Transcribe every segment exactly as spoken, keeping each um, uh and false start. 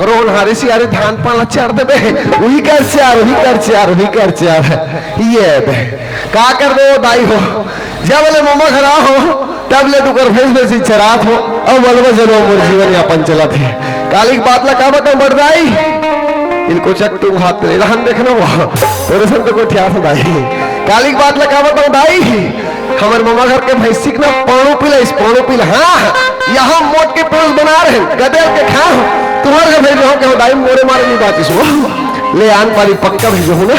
रोन हारे सियारे धान पान ला चार देबे, उही कर चार, उही कर चार, उही कर चार। ये बे, का करबे ओ दाई हो, जब ले ममा घर आहो, तब ले दुकर भैंस भैंसी चरात हो, अउ मलबा जलो मोर जीवन यापन चलत हे। काली के बात ला का बताऊं बड़ दाई, इनको चक तुम हाथ ले रहन देखना हुआ, तोरे सन तो कोई ठियास दाई। काली के बात ला का बताऊं दाई, हमर ममा घर के भैंसी के ना पाणू पिलाइस, पाणू पिला। हाँ, यहाँ मोट के पोस बना रहे, गदेल के खा। तुम्हारे घर भेजो के दाई मोरे मारे नहीं बाचिस हो। ले आन पारी पक्का भेजो हो ना।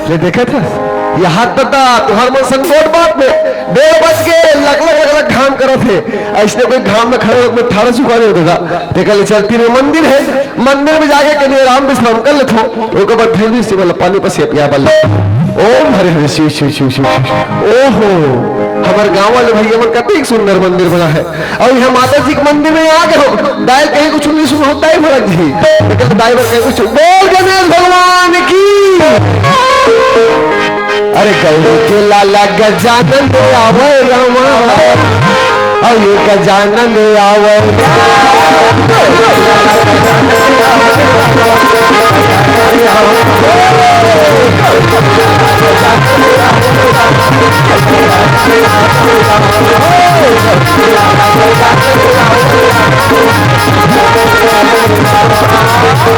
ले देखे था, यहाँ तक तुहर मन संग गोठ बात में डेढ़ बज के लग लग लग लग घाम करत हे। ऐसने कोई घाम में खड़े होके ठाड़ा सुखा दे देगा। देखा ले चलती रे मंदिर हे, मंदिर में जाके कहीं आराम विश्राम कर लेथो। ओकर बाद फिर भी सिमल पानी पर से पिया बल्ले। ओम हरे हरे शिव शिव शिव शिव शिव। ओहो, हमर गांव वाले भैया मन कतेक सुंदर मंदिर बना है। अउ यहाँ माता जी के मंदिर में आ गए हो, दाई कहीं कुछ नहीं सुना होता है भड़क जी। लेकिन दाई बर कहीं कुछ बोल गणेश भगवान की। अरे गौरी के लाला गजानन आवे रामा, अउ ये गजानन आवे।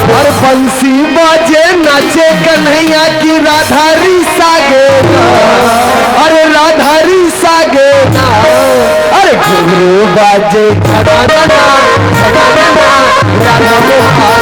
और बंसी बाजे नाचे कन्हैया की राधा रिसा गे ना, अरे राधा रिसा गे ना, अरे घुघरू बाजे झनना, झनना, राधा मोहाल।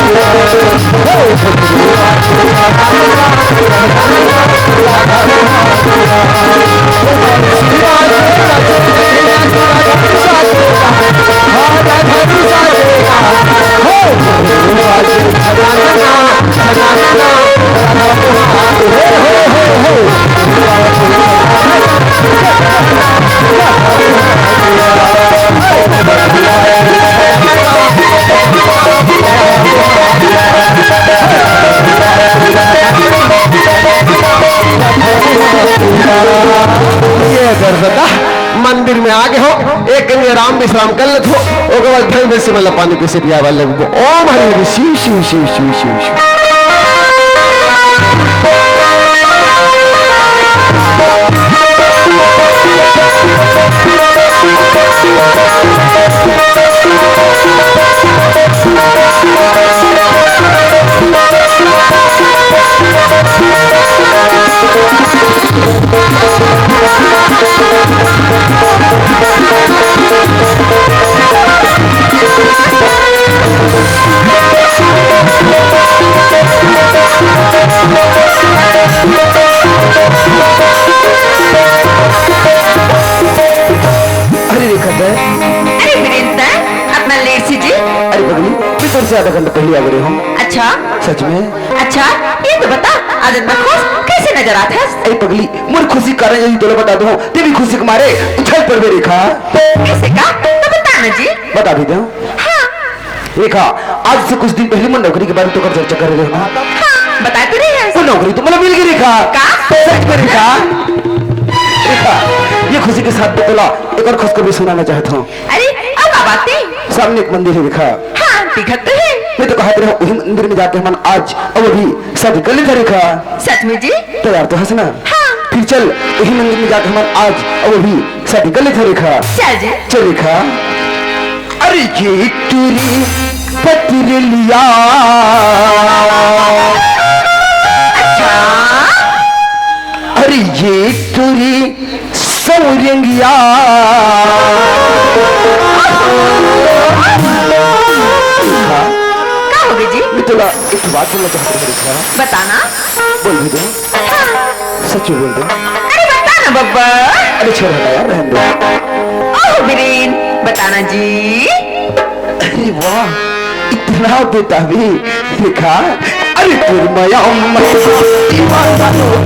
ये दर्द का मंदिर में आ गए हो, एक कनी आराम विश्राम कर लेथो, ओकर बाद फिर भी सिमला पानी पी से पिया वाले। ओम हरि हरि शिव शिव शिव शिव शिव शिव। अरे रेखा बे। अरे वीरेंद्र, अपना लेट से जी। अरे पगली, मैं तोर से आधा घंटा पहले आ गए हूँ। अच्छा। सच में? अच्छा, ये तो बता, आज इतना खुश कैसे नजर आता है? अरे पगली, मोर खुशी कारण यदि तोला बता दूँ, ते भी खुशी के मारे उछल पड़बे रेखा। कैसे का? तो बता ना जी। बता भी दूँ। हाँ। रेखा, आज से कुछ दिन पहले मैं नौकरी के बारे में तो चर्चा कर रहे हो ना? हाँ, बता तो रहे हैं। वो नौकरी तो मतलब मिल गई रेखा। का? सच में रेखा। रेखा, ये खुशी के साथ मैं तोला एक और खुशखबरी सुनाना चाहता हूँ। अरे, अब का बात है? सामने एक मंदिर है रेखा। हाँ, दिखत तो है। मैं तो कहत रहे हूँ, वही मंदिर में जाके हमन आज अउ अभी शादी कर लेथन रेखा। सच में जी? तैयार तो हस ना? हाँ। फिर चल, वही मंदिर में जाके हमन आज अउ अभी शादी कर लेथन रेखा। चल जी। चल रेखा। अरे ये टूरी पतरलिया। अच्छा। अरे ये टूरी सौरंगिया। का हो गई जी? मैं तोला एक बात बोलना चाहत हूँ रेखा। बताना। बोल भी दे। हाँ। सच में बोल दे। अरे बता ना बब्बर। अरे छोड़ हटा यार, रहने दे। ओह वीरेन, बताना जी। अरे वाह, इतना बेताबी रेखा। अरे तोर मया मैं दीवाना हो।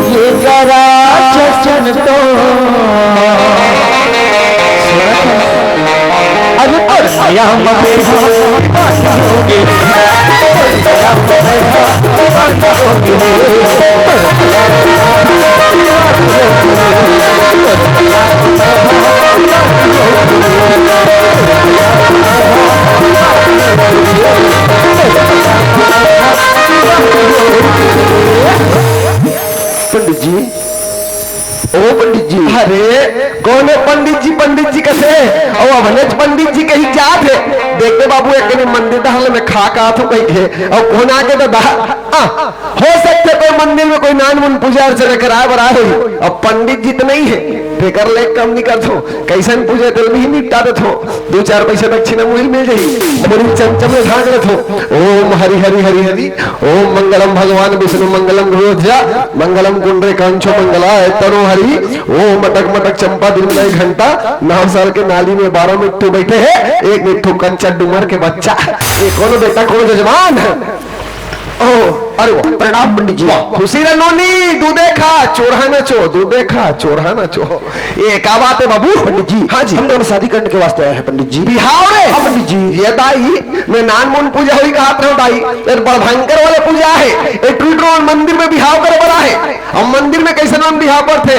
ये जरा चचन तो अरे अरे हम पंडित जी, ओ पंडित जी। अरे, कोने पंडित जी, पंडित जी कथे? अउ अबनेच पंडित जी कही जात हे। देख बे बाबू, एक कनी मंदिर डहर ले मैं खा के आथंव कहिके। अउ कोन आगे दादा? आ, हो सकथे कोई मंदिर में कोई नानमुन पूजा अर्चना कराए बर आए होही। अब पंडित जी तो नहीं हे, तेकर ले कम नहीं करथंव। कइसन पूजा तेला मैं ही निपटा देथंव। दू चार पइसा दक्षिणा मुझे मिल जाही। मोरी चमचम ले झांक लेथंव। ओम हरि हरि हरि हरि। ओम मंगलम भगवान विष्णु मंगलम रोजा मंगलम कुंडे कांचो मंगलाय तनो हरि। ओम मटक मटक चंपा दिल में घंटा। नाव साल के नाली में बारह मिट्ठू बैठे हे, एक मिट्ठू कच्चा डूमर के बच्चा। ये कोनो बेटा, कोनो जजमान? ओ, अरे वाह, प्रणाम पंडित जी। वाह, खुशी रह नोनी, दूधे खा, चोरहा न चो, दूधे खा, चोरहा न चो। ये का बात हे बाबू? पंडित जी, हाँ जी। हम दोनों शादी करने के वास्ते आए हैं पंडित जी। बिहाव रे? हाँ पंडित जी। ये दाई, मैं नानमुन पूजा होही कहत रहेंव दाई, ये बड़ भयंकर वाला पूजा हे। ये टूट रोड मंदिर में बिहाव करे बर आहे। अब मंदिर में कइसन मन बिहाव करथे?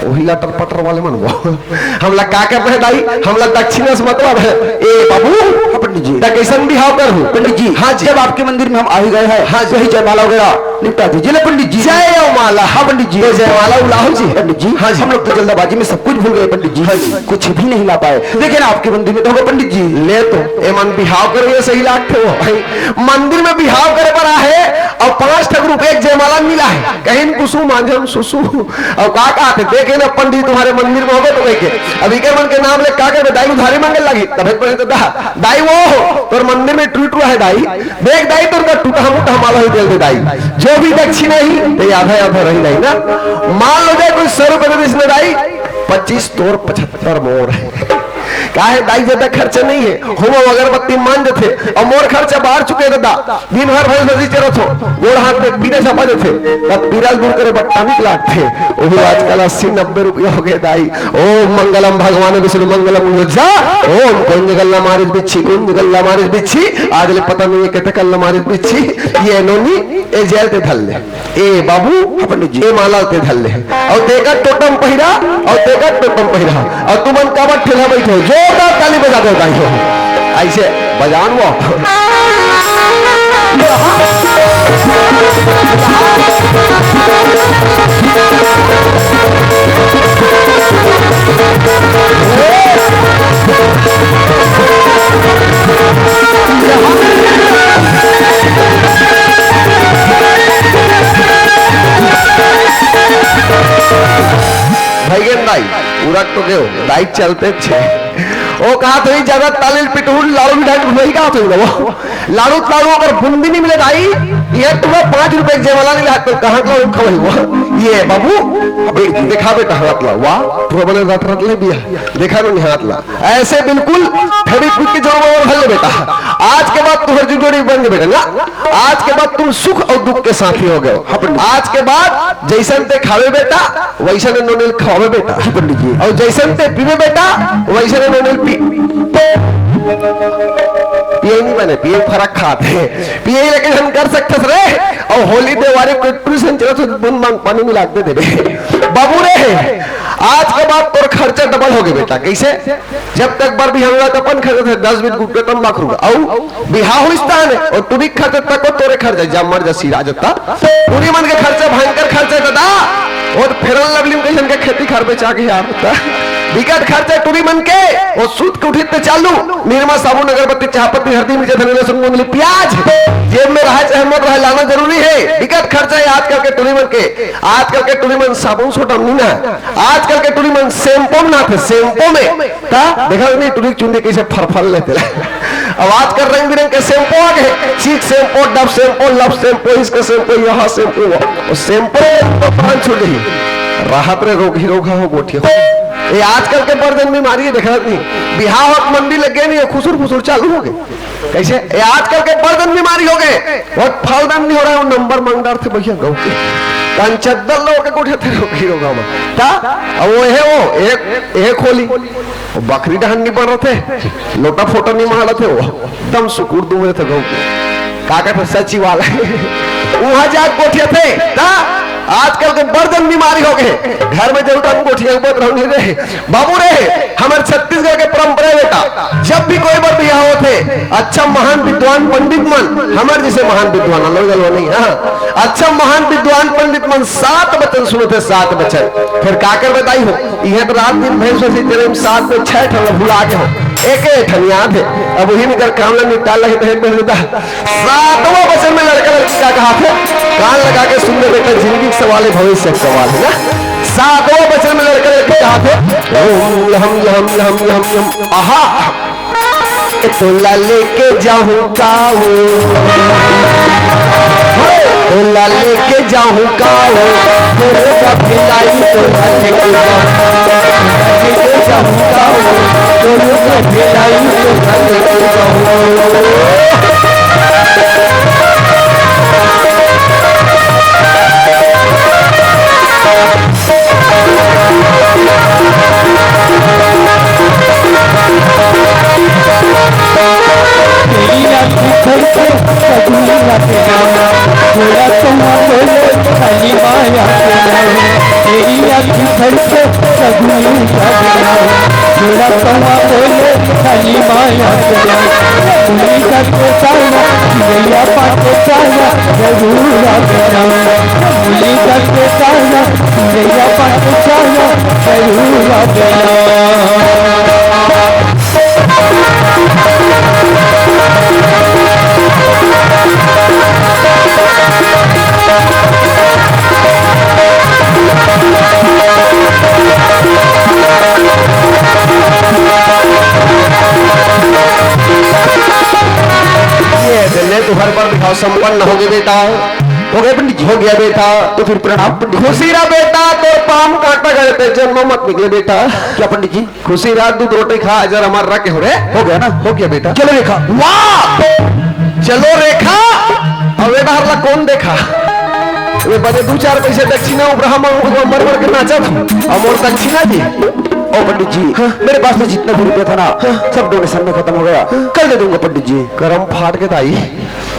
ओही लटर पटर वाले मन वो। हमला का करना हे दाई? हमला दक्षिणा से मतलब हे। ए बाबू, हाँ पंडित जी। त कइसन बिहाव करहूँ? पंडित जी, हाँ जी। जब आपके मंदिर में हम आ ही गए हैं, हाँ जी। वही जयमाला वगैरह निपटा दीजिए ना पंडित जी। जयमाला? हाँ पंडित जी। तो जयमाला उलाहू जी। पंडित जी, हाँ जी। हम लोग तो जल्दबाजी में सब कुछ भूल गए पंडित जी। हाँ जी। कुछ भी नहीं ला पाए। देखे ना, आपके मंदिर में तो होगा पंडित जी। ले तो, ए मन बिहाव करे सही लागथे वो। भाई, मंदिर में बिहाव करे बर आहे अउ पाँच ठक रुपया के जयमाला मिला हे। कहिन कुसुम आंझम सुसु। अउ का कहत हे, देखे ना पंडित तुम्हारे मंदिर में होगे तो कहिके। अब इकर मन के नाम ले का करबे, दाई उधारी मांगे लागी। तभे तो दा-, दाई वो हो, तोर मंदिर में टूट रहा है दाई। देख दाई, तोर का टूटा मुटा माला ही दे दे दाई। जो भी दक्षिणा ही, ते आधा आधा रही दाई ना। मान लो जाए कोई सौ रुपये दे दिस ना दाई, पच्चीस तोर, पचहत्तर मोर। काहे दाई, ज्यादा खर्चा नहीं है, होम अगरबत्ती मान देथे, अउ मोर खर्चा बाढ़ चुके दादा। दिन भर भैंस भैंसी चरत हो, गोड़ हाथ में पीरा छपा देथे, तब पीरा दूर करे बट्टा निक लागथे। ओहू आजकल अस्सी नब्बे रुपया हो गए दाई। ओम मंगलम भगवान विष्णु मंगलम उज्जा, ओम कुंज गल्ला मारिस बिच्छी, कुंज गल्ला मारिस बिच्छी, आज ले पता नहीं है कितने कल्ला मारिस बिच्छी। ये नोनी, ए जेल ते धर ले। ए बाबू, हाँ पंडित जी। ए माला ते धर ले। अउ तेकर टोटम पहिरा, अउ तेकर टोटम पहिरा। अउ तुमन काबर ठेला बैठे हो? जोरदार ताली बजा दो भाई हो। ऐसे बजान वो। भैगन दाई, उरक तो गयो, दाई चलते छे। ओ कहा तो ही ज्यादा तालिल पिटहुल लाड़ू भी ढंग नहीं कहा तो ही वो। लाड़ू त लाड़ू अगर बूंदी नहीं मिले दाई, ये तुम्हें पाँच रुपए के जेवाला नहीं लागतो, कहाँ का लाड़ू खवाई वो? ये बाबू, अबे देखा बेटा हाथ ला, वाह, तू बने रात रात ले बिया, देखा नहीं हाथ ला। ऐसे बिल्कुल फेविक्विक के जोड़ में भर ले बेटा। आज के बाद तुम्हारी जोड़ी बन गई बेटा ना। आज के बाद तुम सुख और दुख के साथी हो गए हो। हाँ पंडित। आज के बाद जैसन ते खावे बेटा, वैसन नोनिल खावे बेटा। हाँ पंडित जी। और जैसन ते पीवे बेटा, वैसन नोनिल पी। पिए नहीं बने, पिए फरक खात हे। पिए लेकिन हम कर सकते रे। अउ होली देवारी के ट्यूशन चलत हे, बूंद बांद पानी मिला के दे देबे। बाबू रे, आज के बाद तोर खर्चा डबल होगे बेटा। कइसे? जब तक बर बिहाव होवय, त अपन खर्चा थे, दस बीस गुटका तंबाकू होगे। अउ बिहाव होइस ताहने, अउ टुरी खर्चा तको तोरे खर्चा, जा मर जा सिरा जता। टुरी मन के खर्चा, भयंकर खर्चा दादा। अउ फेरन लवली म कइसन के खेती खार बेचा के यार। बिकट खर्चा टुरी मन के, अउ सूत के उठिस त चालू, निरमा, साबुन, अगरबत्ती, चाहपत्ती, हरदी, मिर्चा, धनिया, लहसुन, गोंदली, प्याज, जेब में रहय चाहे मत रहय, लाना जरूरी हे। बिकट खर्चा हे आजकल के टुरी मन के। आजकल के टुरी मन साबुन सोटा म नइ नहाय, आजकल के टुरी मन shampoo म नहाथे, shampoo में। त देखा नहीं टुरी के चुंदी कइसे फरफर लेथे। अब आजकल रंग बिरंग के shampoo आ गे, Chic shampoo, Dove shampoo, Love shampoo, इसका shampoo, यहाँ shampoo, वो shampoo में तो प्राण छूट जाही। राहत रे रोगही रोगहा हो गोठिया हो। ये आजकल के बड़ जन बीमारी हे, देखा नहीं, बिहाव होत मंदी लग गे नहीं, खुसुर फुसुर चालू होगे। कइसे? ये आजकल के बड़ जन बीमारी होगे। वो फलदान नहीं हो रहा है, वो नंबर मांग डारथे भैया गऊ के। तन चद्दर लो के गोठियाथे रोगही रोगहा म। त अब वो हे, वो एक, एक होली। वो बकरी डहन नहीं बन रहे थे, लोटा फोटा नहीं मारत हे वो। एकदम सुकुर दूं रहिथे गऊ के। का कहथे सचिवालय। उहाँ जा गोठियाथे। त आजकल के बड़ जन बीमारी होगे। घर में जरूर हम गोठिया के बत रहू नहीं रे। बाबू रे, हमर छत्तीसगढ़ के परंपरा हे बेटा, जब भी कोई बर बिहाव होथे, अच्छा महान विद्वान पंडित मन, हमर जइसे महान विद्वान, अलग अलग नहीं, हाँ, अच्छा महान विद्वान पंडित मन सात बचन सुनथे, सात बचन। फेर का कर बताई हो, इहे तो रात दिन भैंस वैसे तेरे में सात में छह ठन भुला के हो, एक एक ठन याद हे। अब उही में कर काम ला निपटा लगे तो एक बेर दादा, सातवां बचन में लड़का लड़की का कहाथे, कान लगा के सुन ले बेटा, जिंदगी के सवाल हे, भविष्य के सवाल हे ना। सातवां बचन में लड़का लड़की कहाथे, ओम लहम लहम लहम लहम लहम, आहा। ए तोला लेके जाहूं का हो, तोला लेके जाहूं का हो, तोला लेके जाहूं, तोला लेके जाहूं का हो, तोला लेके जाहूं। तेरी आँखी भर के सगुनी लगना, थोड़ा समा बोले खाली माया के नाम। तेरी आँखी भर के सगुनी लगना, थोड़ा समा बोले खाली माया के नाम। मुरली का के साया, चिड़ैया पाके साया, जरूर आ जाना। मुरली का के साया, चिड़ैया पाके साया, जरूर आ जाना। ये ले, तुम्हारे पर बिहाव संपन्न हो गया बेटा। हो गया पंडित जी, हो गया बेटा। तो फिर प्रणाम पंडित जी। खुशी रह बेटा, तोर पाँव कांटा गड़े ते जन्म मत निकले बेटा। क्या पंडित जी? खुशी रह, दूध रोटी खा, अजर अमर रह के हो रे। हो गया ना? हो गया बेटा। चलो रेखा। वाह! चलो रेखा। अब ये डहर ला कौन देखा? ये बने दू चार पैसे दक्षिणा, उबरहा म उबरहा म मर मर के नाचत हूँ। अब मोर दक्षिणा जी। ओ पंडित जी, हाँ। मेरे पास में जितना भी रुपया था ना, हाँ। सब डोनेशन में खत्म हो गया। हाँ। कल दे दूंगा पंडित जी। करम फाट के दाई।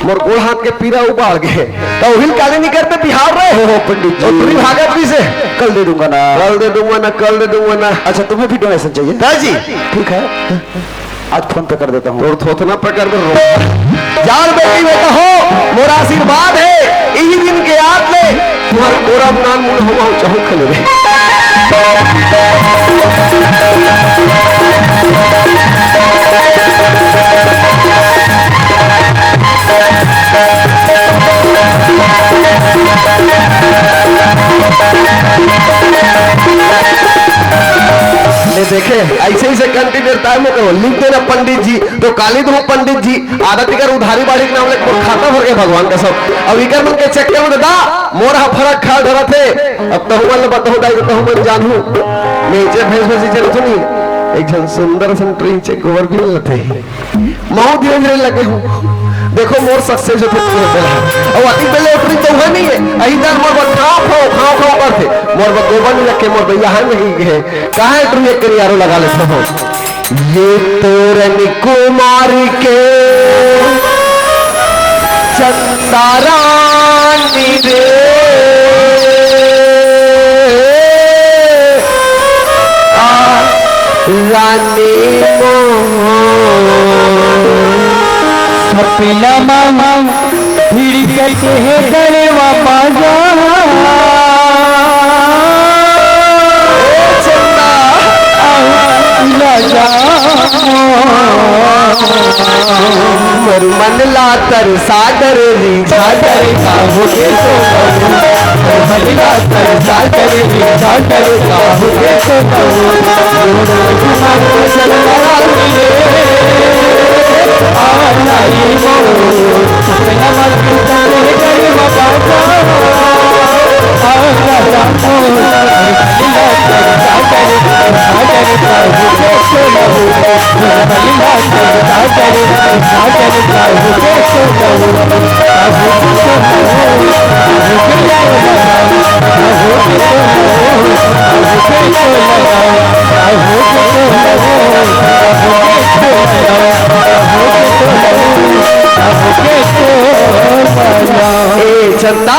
मोर गोड़ हाथ के पीरा उबाल गे। त उहिल काले नहीं करते बिहाव रे। हो, हो, पंडित जी। और तू भागत भी से। कल दे दूंगा ना। कल दे दूंगा ना, कल दे दूंगा ना। अच्छा, तुम्हें भी डोनेशन चाहिए? दाई जी। ठीक है, आज फोन पे कर देता हूँ। तोर थोथना पे कर दे रो। जान बेटी बेटा हो, मोर आशीर्वाद हे। इही दिन के याद ले, तुम्हारे कोरा नान मुन हो, हो, चाहू खले रे। ले देखे, ऐसे ही से कंटिन्यू टाइम में करो, लिख देना पंडित जी, तो काली दूं पंडित जी, आधा तिकर उधारी बाड़ी के नाम ले मोर खाता भर के भगवान का सब। अब इकर मन के चक्कर में दादा, मोर हा फरक खा धरत हे। अब तहु मन ल बताहूं दाई, तहु मन जानहू। मैं जे भैंस भैंसी चरत हूं नी, एक झन सुंदर सन ट्रेन चेक गोबर भी मिलत हे। महू धीरे धीरे लगे हूं। देखो मोर सक्सेस होते होते रहा। अब अति पहले उतरी तो हुआ नहीं है। अही दर मोर बर खाओ खाओ, खाओ खाओ करथे। मोर बर गोबर नहीं रखे, मोर भैया हां नहीं गए। कहां है तुम एक करियारो लगा लेते हो? ये तोरन कुमार के चंदा रानी रे, आ रानी मोर। सपना मांग भिड़कत हे गरवा बाजा। ए चंदा। आऊ राजा। मोर मन ला तरसा डरेली झाडर का होगे तो, मोर मन ला तरसा डरेली झाडर का होगे तो। ए चंदा,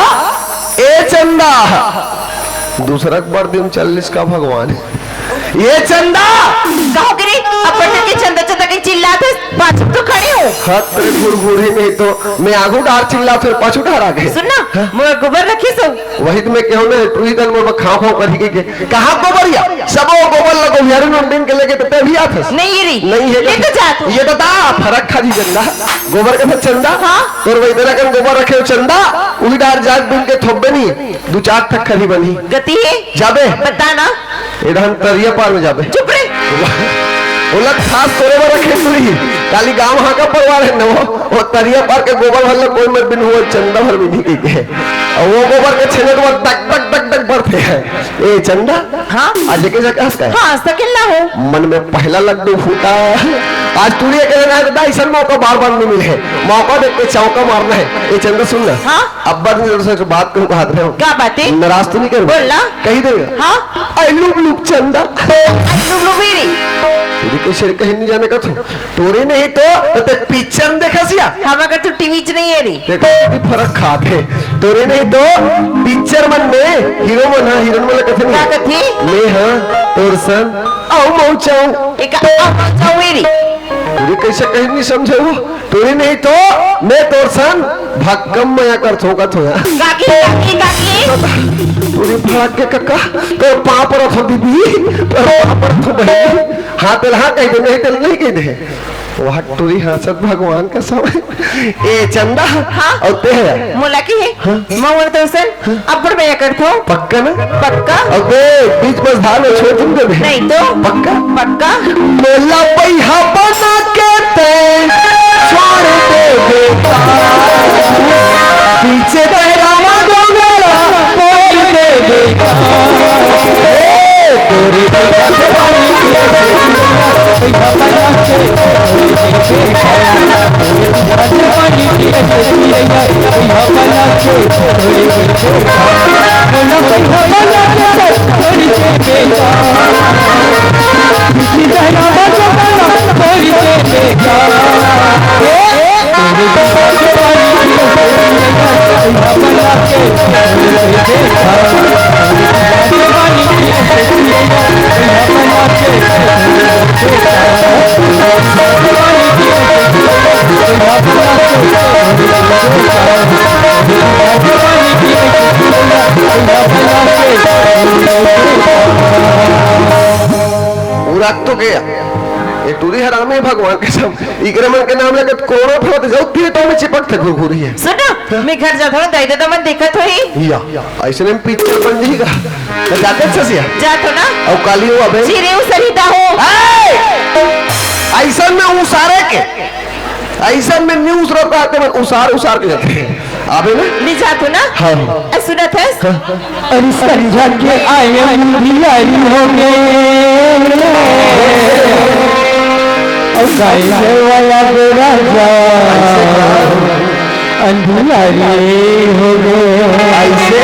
ए चंदा, दूसरा के बर दिन चल इसका भगवान। ए चंदा। कहो गिरी, अपन के चंदा चंदा के चिल्लात हे, पाछू तो खड़ी हूँ। हत रे घुरघुरी, नहीं तो मैं आगू डार चिल्लात हूँ, पाछू डार आ गए। सुन ना, हाँ? मोर गोबर रखिस हो। वही तो मैं कहूँ ना, टूरी तन मोर खाव खाव करी के, के। कहाँ गोबरिया? सबो गोबर ला गोभियारी नोन दिन के लेके तो तभी आत हस। नहीं ये रही। नहीं है ये तो जात हूँ। ये तो ता फरक खा जी चंदा। गोबर के साथ चंदा। हाँ। तोर वही तरह कन गोबर रखे हो चंदा, उही डार जात दिन के थोबे नहीं, दू चार ठक खरी बनी। गति है। जाबे। बता ना। एडहन तरिया पार में जाबे। चुप रे। ओला खास तोरे बर रखे सुई। काली गांव हाका परवार है न वो। वो तरिया पार के गोबर भर ला कोई मत बिन हुआ चंदा भर भी नहीं के। और वो गोबर के छेने के बाद डक डक डक डक बढ़ते हैं। ए चंदा। हाँ। आज के जगह हंस का है? हाँ, सकेला हो। मन में पहला लड्डू फूटा। आज टूरी के ना दाई सन मौका बार बार नहीं मिले। मौका देख के चौका मारना है। ए चंदा सुन ना। हाँ। अब्बा जी से बात कहूँ, कहा रहे हो। का बात है? नाराज तो नहीं कर? बोल ना। कही देगा। हाँ। आई लुक लुक चंदा। आई लुक लुक मेरी। तेरी कैसे कहीं नहीं जाने का तू। तोरे नहीं तो, तो ते पिक्चर देखा सिया। हम अगर तू टीवी च नहीं है री। देखो, कितनी फर्क खात है। तोरे नहीं तो, पिक्चर मन में हीरो मन, हाँ, हीरोइन मन कथे नहीं। का कथे? मैं हाँ, तोर सन, आओ मऊ चाऊ। एक आओ मऊ चाऊ मेरी। तेरी कैसे कहीं नहीं समझे वो। तोरी नहीं तो मैं तोर सन भक्कम मया करथों का थोया। काकी, काकी, काकी। तोरी फड़क के कक्का, तोर पाँव परत हो दीदी, तोर पाँव परत हो बहिनी। हाँ, तेल हाँ कह दे, नहीं तेल नहीं कह दे। वह टूरी हंसत भगवान का समय। ए चंदा, हाँ? और ते है? मोला की है? हाँ? मैं और तोर सन अब्बड़ मया करथों। पक्का ना? पक्का। अबे, बीच में धान छोड़ तुम दे। नहीं तो। पक्का? पक्का। मोला पैहा बना के ते छोड़ दे बेटा। पीछे बहरावा डोंगरा छोड़ दे बेटा। ए, तोरी पैहा बना के उरक तो गया। ये टूरी हरामी भगवान के सब। इकरे मन के नाम लेके कोरोना फैलत जाऊ, थिएटर में चिपक थे घुरघुरी है। सुन ना, मैं घर जात हूँ, दाई ददा मन देखत होही। या, ऐसे में पिक्चर बन जाएगा। मैं जाते अच्छा सिया। जात हो ना? और काली हो अबे। चिरे उ सरिता हो। ए! ऐसा में उसारे के, ऐसा में न्यूज़ रहता है, तो मैं उसार, उसार के जाते हैं। अबे ना? नहीं जात हो ना? हाँ। ए, सुनत है? हाँ। अरे संझा के आए अंधियारी हो गए, और गाय वाला राजा अंधियारी हो गए। ऐसे